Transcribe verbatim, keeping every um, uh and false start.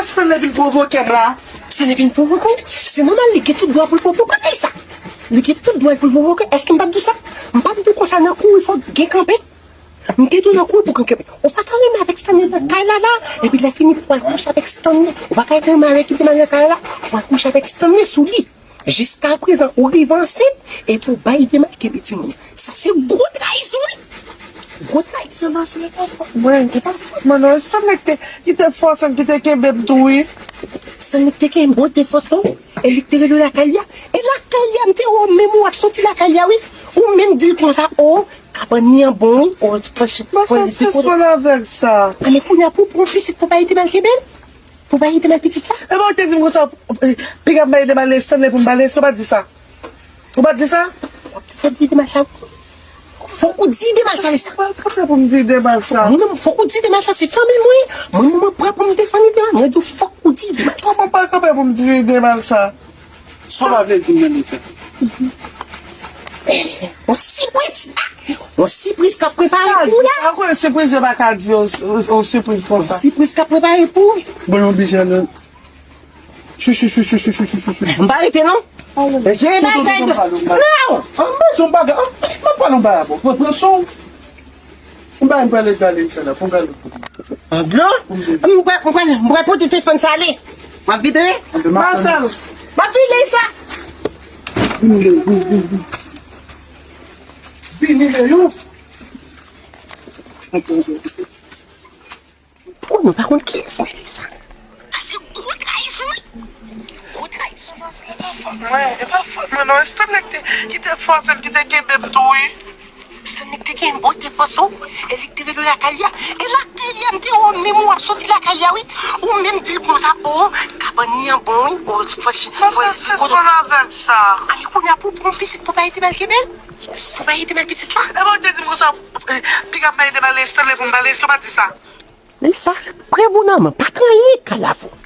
Stanley vin pwovoke m la. Stanley vin pwovoke w? Se nòmal, li gen tout dwa pou l pwovoke w, Leysa. Li gen tout dwa pou l pwovoke w. Èske m pa t di w sa? M pa t di w konsa nan kouri fòk gen kanpe? M te di w nan kouri pou gen kanpe. Ou pa ka renmen avèk Stanley nan kay la la, epi lè fini pou w al kouche avèk Stanley. Ou pa ka renmen avèk li te mal nan kay la, ou al kouche avèk Stanley sou li. Jiska prezan, ou rive ansent, epi ou bay Dema kenbe timoun. Sa se gwo trayizon, wi. Gwo trayizon. Mwen, e pa fòt mwen non. Stanley ki te, ki te fòse m, ki te kenbe m tou, wi. Stanley ki te kenbe w, te fòse w. E li ki te rele w lakay li a. E lakay li a, m te wè w menm ou ap soti lakay li a, wi. Ou menm di l konsa, o, kabann li an bon, wi. O, franchi, franchi, se pa avèk sa. A, men kounye a pou pran pitit pou bay Dema kenbe l. Pou bay Dema pitit la. E bon, ou te di m konsa, piga m bay Dema Stanley pou m ba Leysa, ou pa di sa. Ou pa di sa? Fòk ou di Dema sa. Fòk ou di Dema sa, Leysa. Mwen kanpe pou m di Dema sa. Mwen menm, fòk ou di Dema sa, se fanmi mwen. Mwen menm, mwen prè pou m defann Dema. Mwen di w fòk ou di Dema sa. Mwen pa kanpe pou m di Dema sa. Sa w pa vle di m nan sa. Yon sipriz. Yon sipriz k ap prepare pou w la. Ou konnen sipriz yo pa ka di yon, yon, yon sipriz konsa. Yon sipriz k ap prepare pou ou. Bon, yon bijan nan. Chou, chou, chou. M pa rete non. Jere bagay non. Non. An bezwen bagay. M ap pale yon bagay avè w. Pran, pran sou. M pa, m prale gale sa la. Pran gale. An dlo? M prè, m prè, m prè pote telefòn sa ale. M ap vide. Marcel. M ap vide sa. Vini le, vini, vini, vini. Vini le, yo. Ou konnen, ou pa konn kiyès mwen se sa. Sa se gwo trayizon, wi. Gwo trayizon. Mwen, e pa fòt mwen non. Stanley ki te, ki te fòse m, ki te kenbe m tou, wi. Stanley ki te kenbe w, te fòse w. E li ki te rele w lakay li a. E lakay li a, m te wè w menm ou ap soti lakay li a, wi. Ou menm di l konsa, o, kabann li an bon, wi. O, franchi, franchi, se pa avèk sa. A, men kounye a pou pran pitit pou bay Dema kenbe l. Pou bay Dema pitit la. E bon, ou te di m konsa, piga m bay Dema Stanley pou m ba Leysa, ou pa di sa. Leysa, prè pou nan men, pa gen anyen k al avè w.